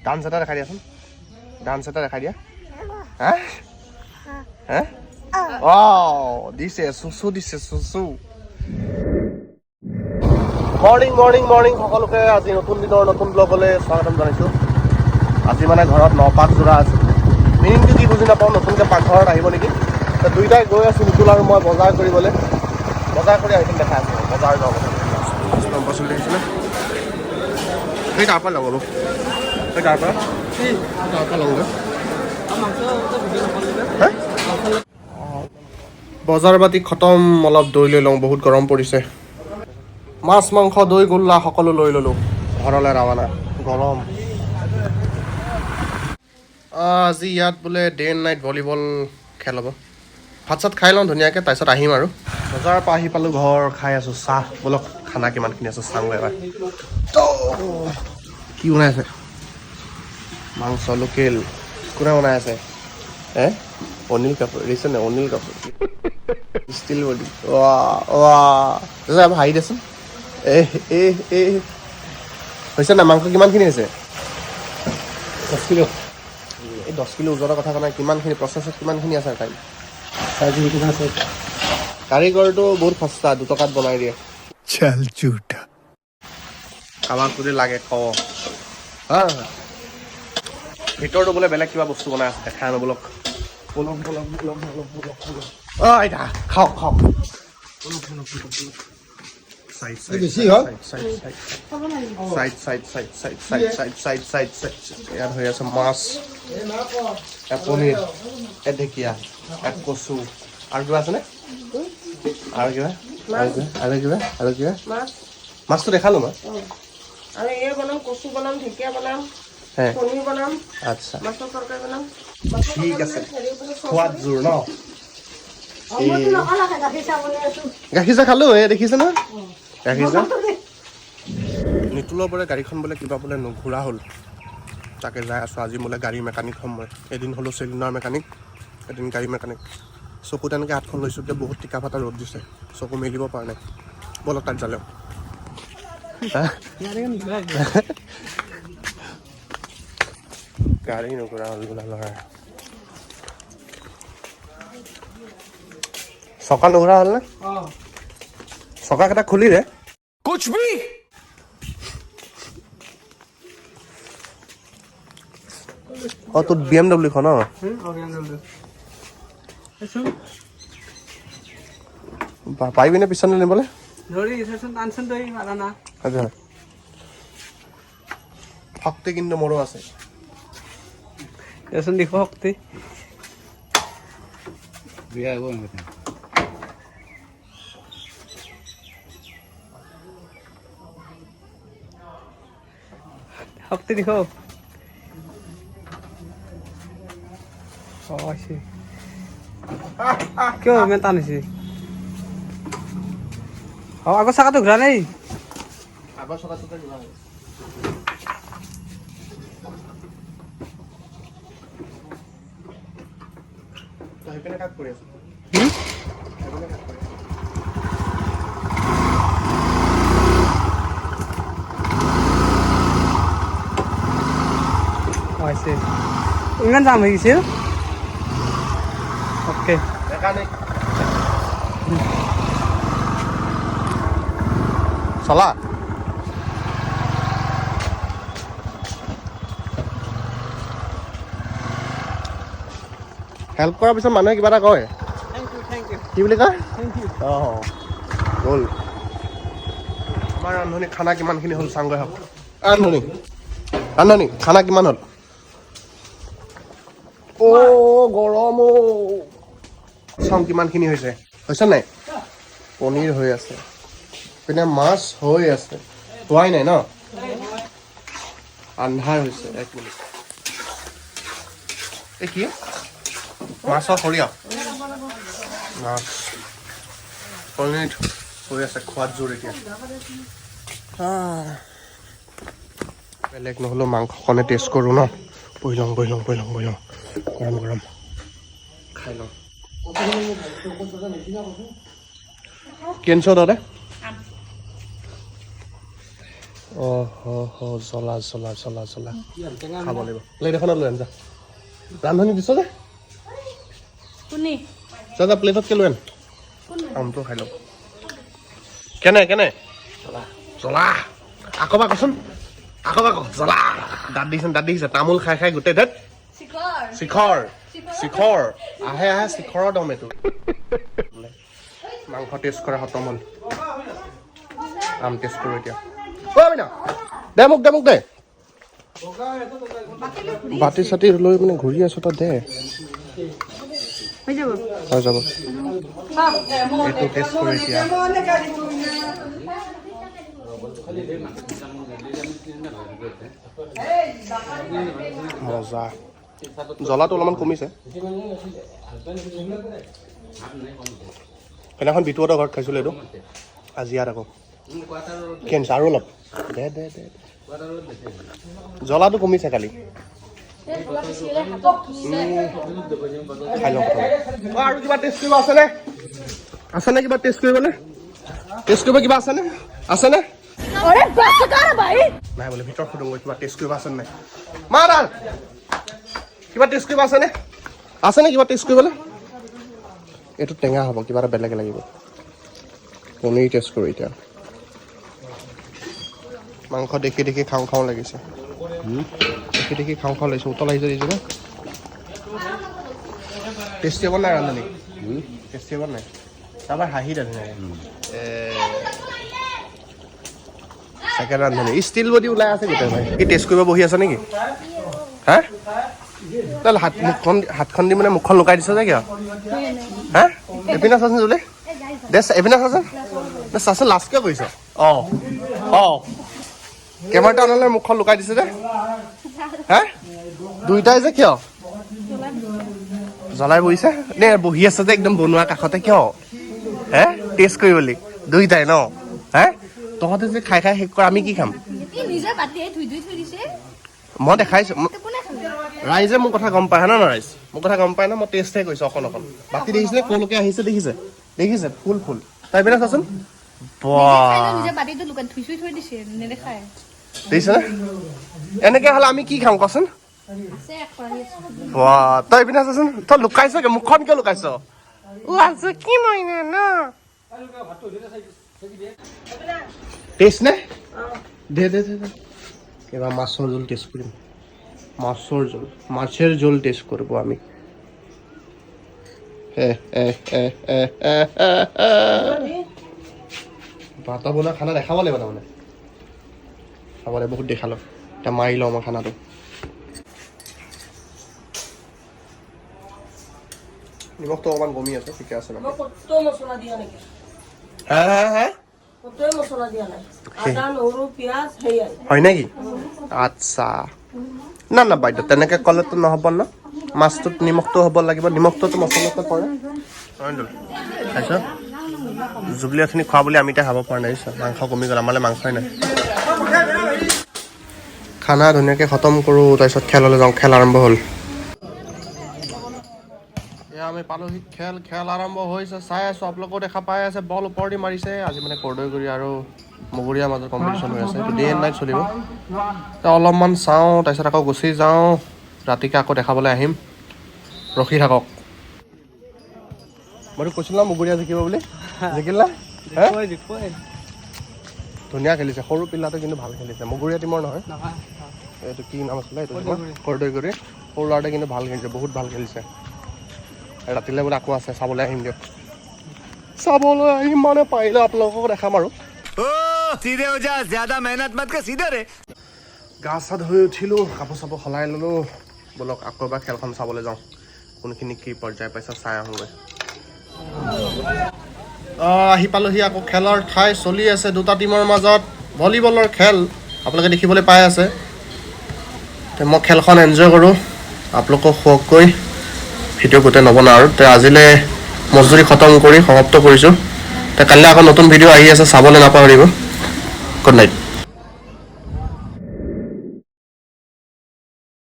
Dance এটা দেখাই দিয়াচোন, ডান্স এটা দেখাই দিয়া। হা হা, অঁ দিছে চুচু, দিছে চুচু। মৰ্ণিং মৰ্ণিং মৰ্ণিং সকলোকে, আজি নতুন দিনৰ নতুন ব্লগলৈ স্বাগতম জনাইছোঁ। আজি মানে ঘৰত নপাক যোৰা আছে, মিনিংটো কি বুজি নাপাওঁ, নতুনকৈ পাকঘৰত আহিব নেকি। তো দুইটাই গৈ আছোঁ, নিতুল আৰু মই বজাৰ কৰিবলৈ। বজাৰ কৰি আহিম, দেখা আছে বজাৰ যাওঁ। পাচলি দেখিছেনে? সেই তাৰপৰা লওঁ অলপ, সেই তাৰপৰা লওঁগৈ। বজাৰ বাতি খতম, অলপ দৈ লৈ লওঁ, বহুত গৰম পৰিছে। মাছ মাংস দৈ গোল্লা সকলো লৈ ল'লোঁ, ঘৰলৈ ৰাৱানা। গৰম আজি। ইয়াত বোলে ডে এণ্ড নাইট ভলীবল খেল হ'ব। ভাত চাত খাই লওঁ ধুনীয়াকৈ, তাৰপিছত আহিম। আৰু বজাৰৰ পৰা আহি পালোঁ ঘৰ, খাই আছোঁ চাহ। ব'লক, খানা কিমানখিনি আছে চাওঁগৈ এবাৰ। কি বনাই আছে? মাংস লোকেল। কোনে বনাই আছে? হে, অনিল কাপুৰ দেখিছে নাই? Anil Kapoor steel body. ৱা ৱা, হাঁহি দেচোন। এ এ এ, হৈছে নাই? মাংস কিমানখিনি হৈছে? 10 কিলো। এই 10 কিলো ওজনৰ কথা কোৱা নাই, কিমানখিনি প্ৰচেছত, কিমানখিনি আছে টাইম? কাৰিকৰটো বহুত সস্তা, 2 টকাত বনাই দিয়ে। चल झूठा। কাৰোবাক যদি লাগে কওঁ হা। ভিতৰতো বোলে বেলেগ কিবা বস্তু বনাই আছে, দেখাই আনো ব'লক। ব'লক ব'লক ব'লক ব'লক ব'লক ব'লক। অঁ আইতা, খাওক খাওক। চাইড চাইড বেছি হ'ল? Side side side side side side side side side side side. ইয়াত হৈ আছে মাছ, ইয়াত পনীৰ, ইয়াত ঢেকীয়া, ইয়াত কচু। আৰু কিবা আছেনে? আৰু কিবা, আৰু কিবা, আৰু কিবা, আৰু কিবা? মাছ। মাছটো দেখালো মই। আৰু এই বনাম, কচু বনাম, ঢেকীয়া বনাম, হে। পনীৰ বনাম, আচ্ছা। মাছৰ তৰকাৰী বনাম। ঠিক আছে, সোৱাদ জোৰ ন। গাখীৰ চাহ খালো, এই দেখিছে ন গাখীৰ চাহ। নিতুলৰ বোলে গাড়ীখন বোলে কিবা বোলে নুঘূৰা হ'ল, তাকে যাই আছোঁ। আজি বোলে গাড়ী মেকানিক হ'ম মই। এদিন হ'লোঁ চেলুনৰ মেকানিক, এদিন গাড়ী মেকানিক। চকুত এনেকৈ হাতখন লৈছোঁ এতিয়া, বহুত টিকা ফটা ৰ'দ দিছে, চকু মেলিব পৰা নাই। ব'লক তাত যালেও। গাড়ী নুঘূৰা হ'ল বোলে ল'ৰা। চকা নুঘূৰা হ'ল নে? চকাকেইটা খুলি দে। कुछ भी। অঁ, তোৰ বি এম ডাব্লিউখন ন? পাৰিবিনে পিছত নিবলৈ? আচ্ছা, শক্তি কিন্তু মোৰো আছে। দেচোন দেখো শক্তি। শক্তি দেখো। অ, আহিছে। কিয় ইমান টান হৈছে? অ, আগৰ চাকাটো ঘূৰা নাই। আগৰ চকাটোতে কিবা হ'ল। তই সেইপিনে কাক কৰি আছ? হুম? সেইপিনে কাক কৰি আছ? অ, আহিছে। ইমান জাম হৈ গৈছিল। অ'কে। মেকানিক চলা। হেল্প কৰাৰ পিছত মানুহে কিবা এটা কয়। Thank U, thank U. কি বুলি কয়? Thank U. অঁ, গ'ল। আমাৰ ৰান্ধনী, খানা কিমানখিনি হ'ল চাংগৈ হওক। ৰান্ধনী, ৰান্ধনী, খানা কিমান হ'ল? অ' গৰম অ'। চাওঁ কিমানখিনি হৈছে। হৈছে নাই? পনীৰ হৈ আছে, পিনে মাছ হৈ আছে, হোৱাই নাই ন? আন্ধাৰ হৈছে, এক মিনিট। এই কি মাছৰ সৰিয়হ, মাছ, পনীৰ হৈ আছে। খোৱাত জোৰ এতিয়া। আহ। বেলেগ নহ'লেও মাংসকণে টেষ্ট কৰোঁ ন। বহি লওঁ, বহি লওঁ, বহি লওঁ, বহি লওঁ। গৰম গৰম খাই লওঁ। কি আনিছ দাদা? অঁ হ হ, জ্বলা জ্বলা জ্বলা জ্বলা। খাব লাগিব। প্লেট এখনত লৈ আন যা। ৰান্ধনি দিছ যে। কোনে? যা যা, প্লেটতকে লৈ আন। আমটো খাই লওঁ। কেনে কেনে? জ্বলা জ্বলা। আকৌ বা কচোন, আকৌ বা ক। জ্বলা। দাঁত দিছে, দাঁত দেখিছে। তামোল খাই খাই গোটেই ধেত। শিখৰ, শিখৰ আহে আহে, শিখৰৰ দম এইটো। মাংস টেষ্ট কৰা খতম হ'ল, আম টেষ্ট কৰোঁ এতিয়া। অ' আমিনা, দে মোক, দে মোক, দে। বাতি চাতি লৈ মানে ঘূৰি আছো, তই দে। হৈ যাব। হৈ যাব। এইটো টেষ্ট কৰোঁ এতিয়া। মজা। জ্বলাটো অলপমান কমিছে। সেইদিনাখন বিটুহঁতৰ ঘৰত খাইছিলোঁ এইটো, আজি ইয়াত আকৌ কি আনিছে আৰু অলপ দে দে দে দে। জ্বলাটো কমিছে কালি। খাই লওঁ প্ৰথমে। অ, আৰু কিবা টেষ্ট কৰিব আছেনে? আছেনে কিবা টেষ্ট কৰিবলৈ? টেষ্ট কৰিব কিবা আছেনে? আছেনে? নাই বোলে। ভিতৰত সুধোঁগৈ কিবা টেষ্ট কৰিব আছে নাই। মা দাল, কিবা টেষ্ট কৰিব আছেনে? আছেনে কিবা টেষ্ট কৰিবলৈ? এইটো টেঙা হ'ব, কিবা এটা বেলেগ লাগিব। পনীৰ টেষ্ট কৰোঁ এতিয়া। মাংস দেখি দেখি খাওঁ খাওঁ লাগিছে, দেখি দেখি খাওঁ খাওঁ লাগিছে। উতল আহিছে, দিছে ন। টেষ্টি হ'ব নাই ৰান্ধনি? টেষ্টি হ'ব নাই? তাৰপৰা হাঁহি দে ধুনীয়াকৈ। ছেকেণ্ড ৰান্ধনি ষ্টিল বডি ওলাই আছে গোটেই। ভাই, কি টেষ্ট কৰিব বহি আছে নেকি? হা, তই হাত মুখখন, হাতখন দি মানে মুখখন লুকাই দিছ যে কিয়? হা, এইপিনে চাচোন জুলি দে, এইপিনে চাচোন দে, চাচোন। লাজ কিয় কৰিছ? অঁ অঁ, কেমেৰাটো আনালে মুখখন লুকাই দিছে যে। হা, দুইটাই যে কিয় জ্বলাই বহিছে নে বহি আছে যে একদম বনোৱা কাষতে কিয়? হে, টেষ্ট কৰিবলৈ দুইটাই ন? হে, তহঁতে যে খাই খাই শেষ কৰ, আমি কি খাম? নিজে বাতি ধুই ধুই থৈ দিছে। মই দেখাইছো। কোনে খালে? ৰাইজে মোৰ কথা গম পায় ন? ৰাইজ মোৰ কথা গম পায় ন? মই টেষ্টহে কৰিছো অকণ অকণ। বাতি দেখিছে, ক'লৈকে আহিছে দেখিছে, দেখিছে। ফুল ফুল। তাই পিনে চাচোন। বাহ। নিজে বাতিটো লুকাই ধুই চুই থৈ দিছে, নেদেখায়। দেখিছেনে? এনেকে হ'লে আমি কি খাম কচোন? আছে, এক খৰাহি আছে। বাহ, তই এইপিনে চাচোন। তই লুকাইছ কিয়? মুখখন কিয় লুকাইছ? লাজ কি মইনা ন? টেষ্ট নে? দে দে দে দে। এবাৰ মাছৰ জোল টেষ্ট কৰিম। মাছৰ জোল, মাছেৰ জোল টেষ্ট কৰিব আমি। হে হে হে হে হে হে হে। ভাতৰ বনোৱা খানা দেখাব লাগিব তাৰমানে। খাবলৈ বহুত দেখালোঁ, এতিয়া মাৰি লওঁ মই খানাটো। নিমখটো অকণমান কমি আছে, ঠিকে আছে। মই ক'তো মছলা দিয়া নেকি? হা হা হা। ক'তোৱে মছলা দিয়া নাই, আদা নহৰু পিঁয়াজ সেয়াই। হয় নেকি? আচ্ছা, না না বাইদেউ, তেনেকৈ ক'লেতো নহ'ব ন। মাছটোত নিমখটো হ'ব লাগিব, নিমখটোতো মছলাতে পৰে। খাইছ জুবলি অথনি খোৱা বুলি আমি এতিয়া খাব পৰা নাই বুজিছ। মাংস কমি গ'ল, আমালৈ মাংসই নাই। খানা ধুনীয়াকৈ খতম কৰোঁ, তাৰপিছত খেললৈ যাওঁ। খেল আৰম্ভ হ'ল। এয়া আমি পালোহি। খেল খেল আৰম্ভ হৈছে, চাই আছোঁ, আপোনালোকেও দেখা পাই আছে। বল ওপৰ দি মাৰিছে। আজি মানে কৰ্দৈগুৰি আৰু মুগুৰীয়াৰ মাজত কম্পিটিশ্যন হৈ আছে। এইটো ডে এণ্ড নাইট চলিব। তো অলপমান চাওঁ, তাৰপিছত আকৌ গুচি যাওঁ। ৰাতিকে আকৌ দেখাবলৈ আহিম, ৰখি থাকক। মইতো কৈছিলোঁ ন মুগুৰীয়া জিকিব বুলি, জিকিল না? হে? ধুনীয়া খেলিছে। সৰু পিল্লাটো কিন্তু ভাল খেলিছে। মুগুৰীয়া টীমৰ নহয়, এইটো কি নাম আছিলে এইটো টীমৰ? কৰ্দৈগুৰি। সৰু ল'ৰাটোৱে কিন্তু ভাল খেলিছে, বহুত ভাল খেলিছে। ৰাতিলৈ বোলে আকৌ আছে, চাবলৈ আহিম দিয়ক। চাবলৈ আহিম মানে পাৰিলে আপোনালোককো দেখাম আৰু। ओ सीधे हो जा, ज्यादा मेहनत मत कर, सीधे रे। গা চা ধুই উঠিলোঁ, কাপোৰ চাপোৰ সলাই ল'লোঁ। ব'লক আকৌ এবাৰ খেলখন চাবলৈ যাওঁ। কোনখিনি কি পৰ্যায় পাইছে চাই আহোঁগৈ। আহি পালোহি আকৌ খেলৰ ঠাই। চলি আছে দুটা টীমৰ মাজত ভলীবলৰ খেল, আপোনালোকে দেখিবলৈ পাই আছে। তে মই খেলখন এনজয় কৰোঁ, আপোনালোকক শুৱকগৈ। ভিডিঅ' গোটেই নবনাওঁ আৰু। তে আজিলৈ মজদুৰি খতম কৰি সমাপ্ত কৰিছোঁ। তে কাইলৈ আকৌ নতুন ভিডিঅ' আহি আছে, চাবলৈ নাপাহৰিব। Good night.